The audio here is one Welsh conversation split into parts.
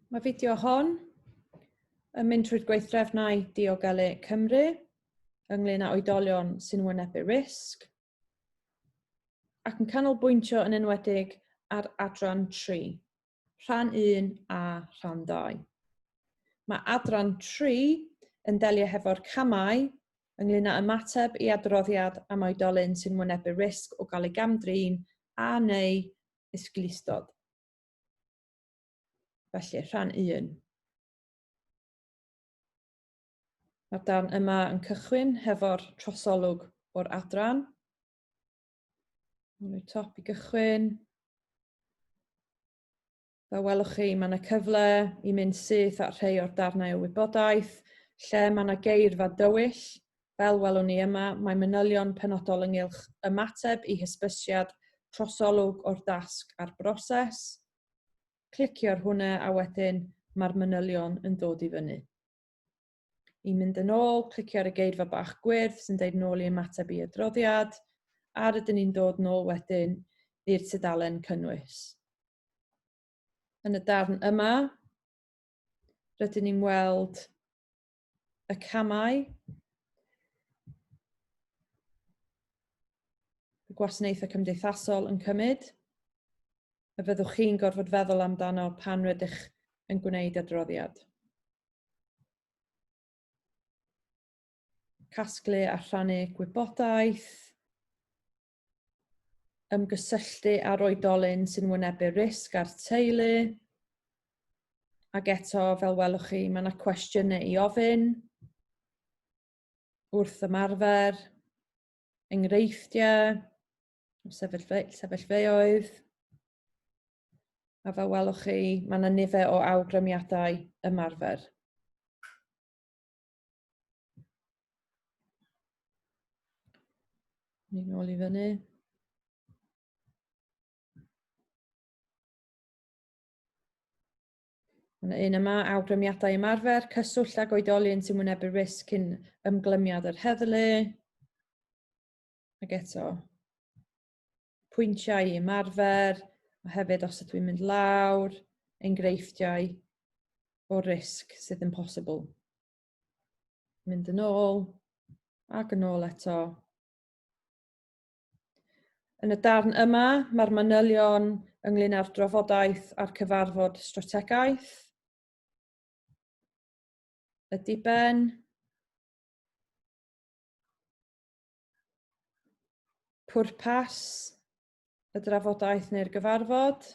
Mae fideo hon yn mynd trwy'r gweithdrefnau Diogelu Cymru ynglyn â oedolion sy'n wynebu risg ac yn canolbwyntio yn enwedig ar adran 3, rhan 1 a rhan 2. Mae adran 3 yn delio hefo'r camau ynglyn â ymateb i adroddiad am oedolyn sy'n wynebu risg o gael ei gam-drin a neu esgeulustod. Felly, rhan 1. Mae'r darn yma yn cychwyn hefo'r trosolwg o'r adran. Mae'n rhoi top i gychwyn. Fel welwch chi, mae yna cyfle i mynd syth at rhai o'r darnau o wybodaeth, lle mae yna geirfa dywyll. Fel welwn ni yma, mae manylion penodol ynghylch ymateb i hysbysiad trosolwg o'r dasg a'r broses. Clicio ar hwnna a wedyn mae'r manylion yn dod i fyny. I mynd yn ôl, clicio ar y geirfa bach gwyrdd sy'n deud nôl i ymateb i adroddiad, a rydyn ni'n dod nôl wedyn i'r tudalen cynnwys. Yn y darn yma, rydyn ni'n weld y camau, y gwasanaethau cymdeithasol yn cymryd, y fyddwch chi'n gorfod feddwl amdano pan rydych yn gwneud adroddiad. Casglu a rhannu gwybodaeth, ymgysylltu â'r oedolyn sy'n wynebu risg a'r teulu, ac eto, fel welwch chi, mae yna cwestiynau i ofyn wrth ymarfer, enghreifftiau, sefyllfeoedd, a fel welwch chi, mae yna nifer o awgrymiadau ymarfer. Ni'n ôl i fyny. Mae yna un yma, awgrymiadau ymarfer, cyswllt ag oedolion sy'n wynebu risg cyn ymglymiad yr heddlu. Ac eto, pwyntiau i ymarfer, a hefyd os ydw i'n mynd lawr, enghreifftiau o risg sydd yn posibl. Mynd yn ôl, ac yn ôl eto. Yn y darn yma, mae'r manylion ynglyn â'r drafodaeth a'r cyfarfod strategaeth, y diben, pwrpas y drafodaeth neu'r gyfarfod,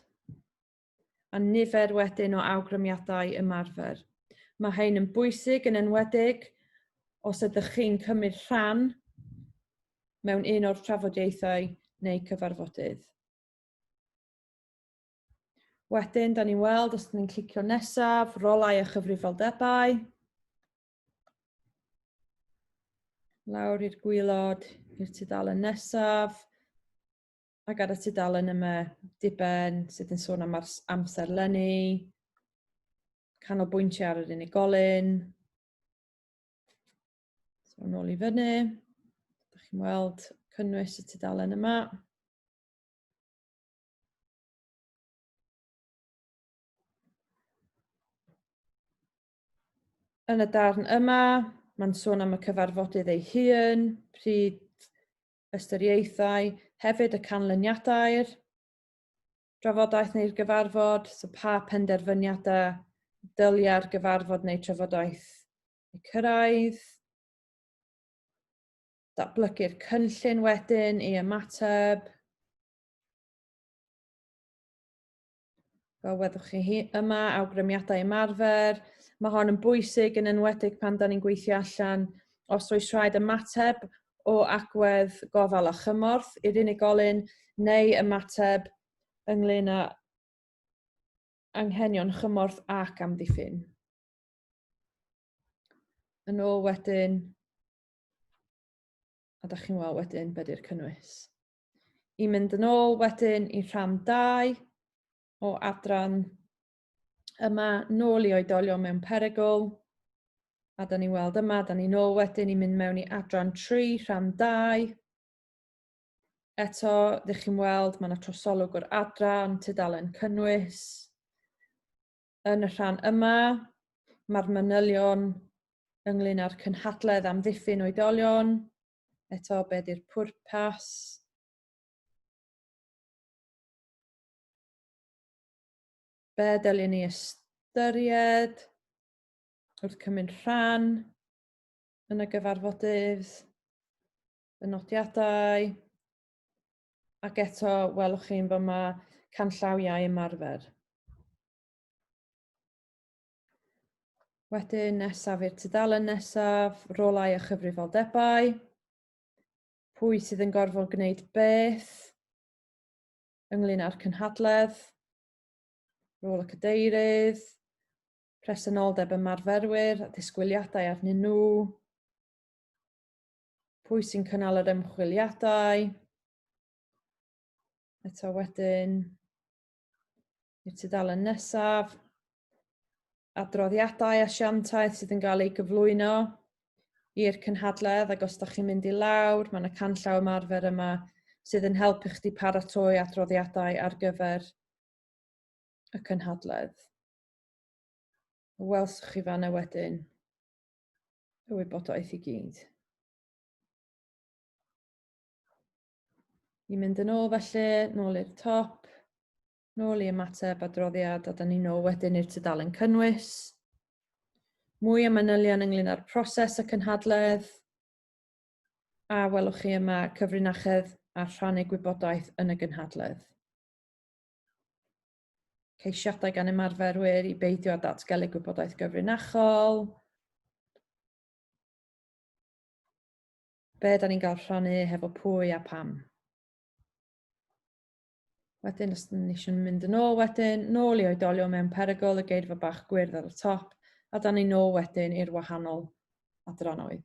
a nifer wedyn o awgrymiadau ymarfer. Mae hein yn bwysig yn enwedig os ydych chi'n cymryd rhan mewn un o'r trafodiaethau neu cyfarfodydd. Wedyn, da ni'n weld os ni'n clicio nesaf, rolau a chyfrifoldebau. Lawr i'r gwylod, i'r tudalen nesaf. Ac ar y tudalen yma, diben sydd yn sôn am amserlenni, canolbwyntio ar yr unigolyn. So, nôl i fyny. Dych chi'n weld cynnwys y tudalen yma. Yn y darn yma, mae'n sôn am y cyfarfodydd ei hun, pryd ystyriaethau, hefyd y canlyniadau'r drafodaeth neu'r gyfarfod, so pa penderfyniadau dyliau'r gyfarfod neu trafodaeth eu cyrraedd, datblygu'r cynllun wedyn i ymateb, Fel weddwch chi hi yma, awgrymiadau ymarfer. Mae hon yn bwysig yn enwedig pan da ni'n gweithio allan os oes rhaid ymateb o agwedd gofal a chymorth i'r unigolyn neu ymateb ynglyn â anghenion chymorth ac amddiffyn. Yn ôl wedyn, a da chi'n weld wedyn be di'r cynnwys. I mynd yn ôl wedyn i rhan 2 o adran yma, nôl i oedolion mewn perygl. A da ni'n weld yma, da ni'n ôl wedyn i mynd mewn i adran 3, rhan 2. Eto, ddych chi'n weld, mae yna trosolwg o'r adran, tudalen cynnwys. Yn y rhan yma, mae'r manylion ynglyn â'r cynhadledd amddiffyn oedolion. Eto, be di'r pwrpas? Be dylen ni ystyried wrth cymryd rhan yn y gyfarfodydd, y nodiadau, ac eto welwch chi'n fod mae canllawiau ymarfer. Wedyn nesaf i'r tudalen nesaf, rolau a chyfrifoldebau. Pwy sydd yn gorfod gwneud beth ynglyn â'r cynhadledd, rôl y cadeirydd, presenoldeb ymarferwyr a disgwyliadau arnyn nhw, pwy sy'n cynnal yr ymchwiliadau, eto wedyn i'r tudalen nesaf, adroddiadau asiantaeth sydd yn cael ei gyflwyno i'r cynhadledd ac os da chi'n mynd i lawr, mae yna canllaw ymarfer yma sydd yn helpu chdi paratoi adroddiadau ar gyfer y cynhadledd. Welswch chi fanna wedyn y wybodaeth i gyd. I mynd yn ôl felly, nôl i'r top, nôl i ymateb adroddiad a da ni nôl wedyn i'r tudalen cynnwys. Mwy o manylion ynglyn â'r proses y cynhadledd. A welwch chi yma cyfrinachedd a rhannu gwybodaeth yn y gynhadledd. Ceisiadau gan ymarferwyr i beidio â datgelu gwybodaeth gyfrinachol. Be da ni'n gael rhannu hefo pwy a pam. Wedyn, os ni eisiau mynd yn ôl wedyn, nôl i oedolion mewn perygl, y geirfa bach gwyrdd ar y top, a da ni nôl wedyn i'r wahanol adranoedd.